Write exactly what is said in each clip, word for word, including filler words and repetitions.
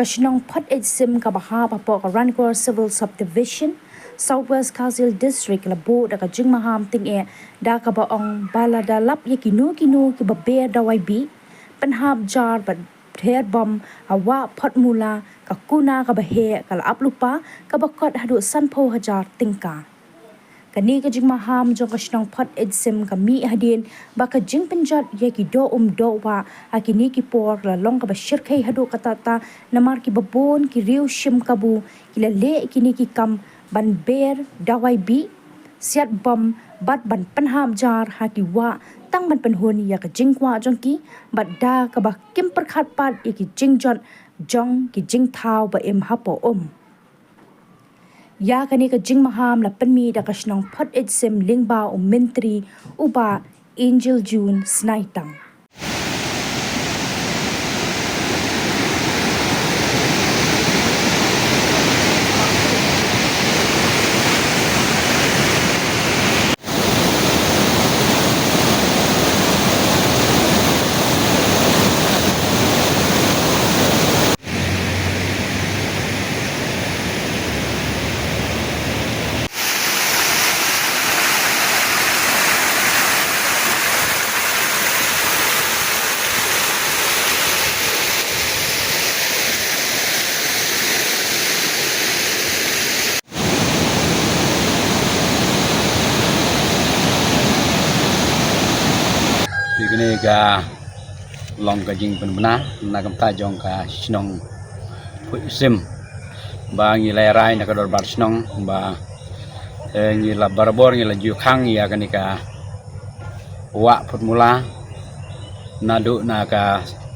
Ka shnong Phot Ej Sim kaba hap hapoh ka Ranikor Civil Subdivision, South West Khasi Hills District, la buh da ka jingmaham tyngeh da kaba ong ba lada lap ïa kino kino kiba ber dawai bih, pynhap jar bad ther bom ha wah Phot Mula, ka kuna kaba heh ka la ap lypa kaba kot haduh sanphew hajar tyngka. Kane ka jingmaham jong ka shnong Phot Ej Sim ka mih hadien ba ka jingpynjot ïa ki doh um doh wah ha kine ki por la long kaba shyrkhei haduh katta katta, namar kiba bun ki riew shim kabu ki la leh kine ki kam ban ber dawai bih, siat bom bad ban pynhap jar ha ki wah tang ban pynhun ïa ka jingkwah jong ki, bad da kaba kim pyrkhat pat ïa ki jingjot jong ki jingthaw ba im hapoh um. Ïa kane ka jingmaham la pynmih da ka shnong Phot Ej Sim lyngba u Myntri u Bah Angel June Snaitang. Te kane ka long ka jingpynbna na ka bynta jong ka shnong Phot Ej Sim ba ngi la rai na ka dorbar shnong ba, eh, ngi la barabor ngi la ju khang ïa kane ka wah Phot Mula naduh na ka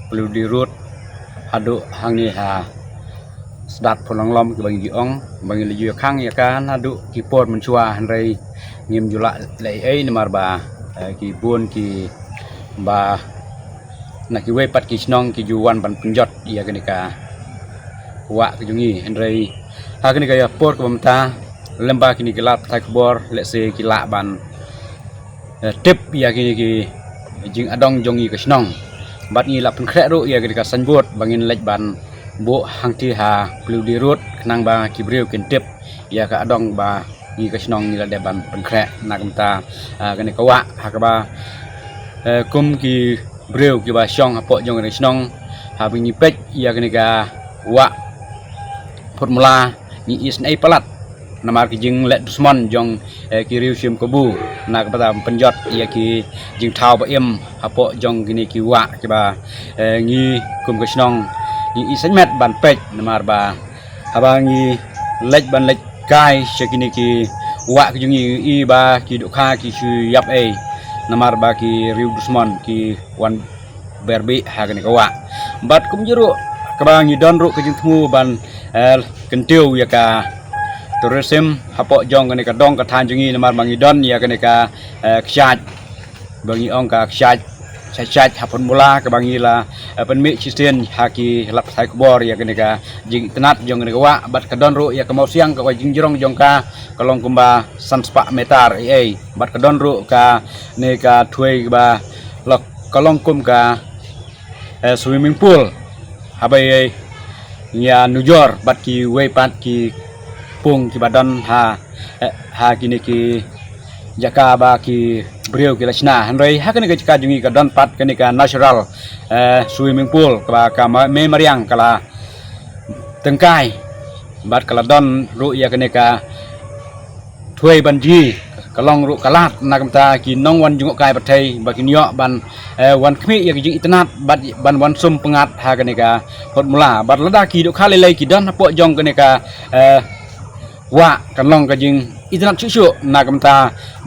Paliudi Road haduh hangne ha Sdat Phot Langlom kiba ngi ju ong ba ngi la ju khang ïa ka naduh ki por mynshuwa, hynrei ngim ju lah leh ei ei namar ba, eh, ki bun kiba na kiwei pat ki shnong ki ju wan ban pynjot ïa kane ka wah ka jong ngi, hynrei ha kane ka por kaba mynta lem bad kine ki lad pathai khubor lehse ki lah ban, eh, tip ïa kine ki jingïadong jong ngi ka shnong. Bad ngi la pynkhreh ruh ïa kane ka signboard ba ngin leit ban buh hangtei ha Paliudi Road khnang ba ki briew kin tip ïa ka ïadong ba ngi ka shnong ngi la dep ban pynkhreh na ka bynta, ah, kane ka wah ha kaba, eh, kum ki briew kiba shong hapoh jong kane ka shnong, haba ngi peit ïa kane ka wah Phot Mula ngi isynei palat namar ki jingleh dusmon jong, eh, ki riew shim kabu na ka bynta pynjot ïa ki jingthaw ba im hapoh jong kine ki wah kiba, eh, ngi kum ka shnong ngi isynei met ban peit namar ba haba ngi leit ban leit kai sha kine ki wah ki jong ngi i ba ki dohkha ki shu ïap ei namar ba ki riew dusmon ki wan ber bih ha kane ka wah. Bad kumjuh ruh kaba ngi don ruh ka jingthmu ban, eh, kyntiew ïa ka tourism hapoh jong kane ka dong ka thaiñ jong ngi namar ba ngi don ïa kane ka, eh, kshaid ba ngi ong ka kshaid, kshaid, kshaid ha Phot Mula kaba ngi la, eh, pynmih shisien ha ki lad pathai khubor ïa kane ka jingitynnad jong kane ka wah bad ka don ruh ïa ka mawsiang ka jingjrong jong ka ka long kumba san spah meter ei ei bad ka don ruh kane ka thwei ba la ka long kum ka, eh, swimming pool haba ïa nujor bad kiwei pat ki pung kiba don ha, eh, ha kine ki jaka ba ki briew ki la shna. Hynrei ha kane ka jaka jong ngi ka don pat kane ka natural, eh, swimming pool kaba ka ma-, mei mariang ka la tyngkai bad ka la don ruh ïa kane ka thwei ban jngi ka long ruh ka lad na ka bynta ki nongwan jngohkai pyrthei ba kin ïoh ban, eh, wan khmih ïa ka jingitynnad bad ban wan sum pyngngad ha kane ka Phot Mula. Bad lada ki dohkha lei lei ki don hapoh jong kane ka, eh, wah kan long ka jingitynnad shuh shuh na ka bynta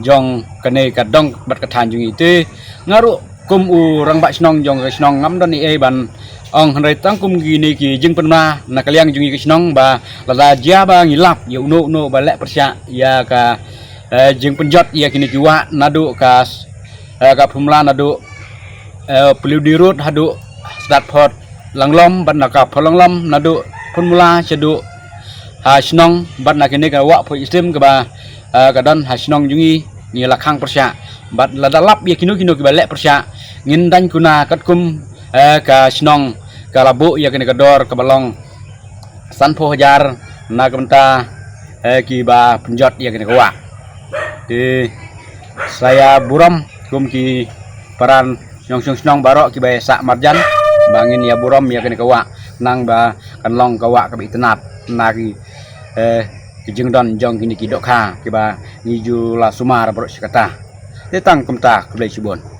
jong kane ka dong bad ka thaiñ jong ngi. Te nga ruh kum u rangbah shnong jong ka shnong ngam don ei ei ban ong hynrei tang kum kine ki jingpynbna na ka liang jong ngi ka shnong ba lada jia ba ngi lap ïa uno uno ba leh pyrshah ïa ka, eh, jingpynjot ïa kine ki wah naduh ka, eh, ka Phot Mula naduh, eh, Paliudi Road haduh Sdat Phot Langlom bad na ka Phot Langlom naduh Phot Mula shaduh ha shnong bad na kine ka wah Phot Ej Sim kaba, eh, ka don ha shnong jong ngi ngi la khang pyrshah. Bad lada lap ïa kino kino kiba leh pyrshah ngin dang kuna katkum, eh, ka shnong ka la buh ïa kane ka dor kaba long Sanphew hajar na ka bynta, eh, kiba pynjot ïa kane ka wah. Te sa ïa burom kum ki para nongshong shnong baroh kiba ïa sah marjan ba ngin ïa burom ïa kane ka wah, nang ba kan long ka wah kaba itynnad na ki, eh, ki jingdon jong kine ki dohkha kiba ngi ju la sumar baroh shi katta. Te tang kumta, khublei shibun.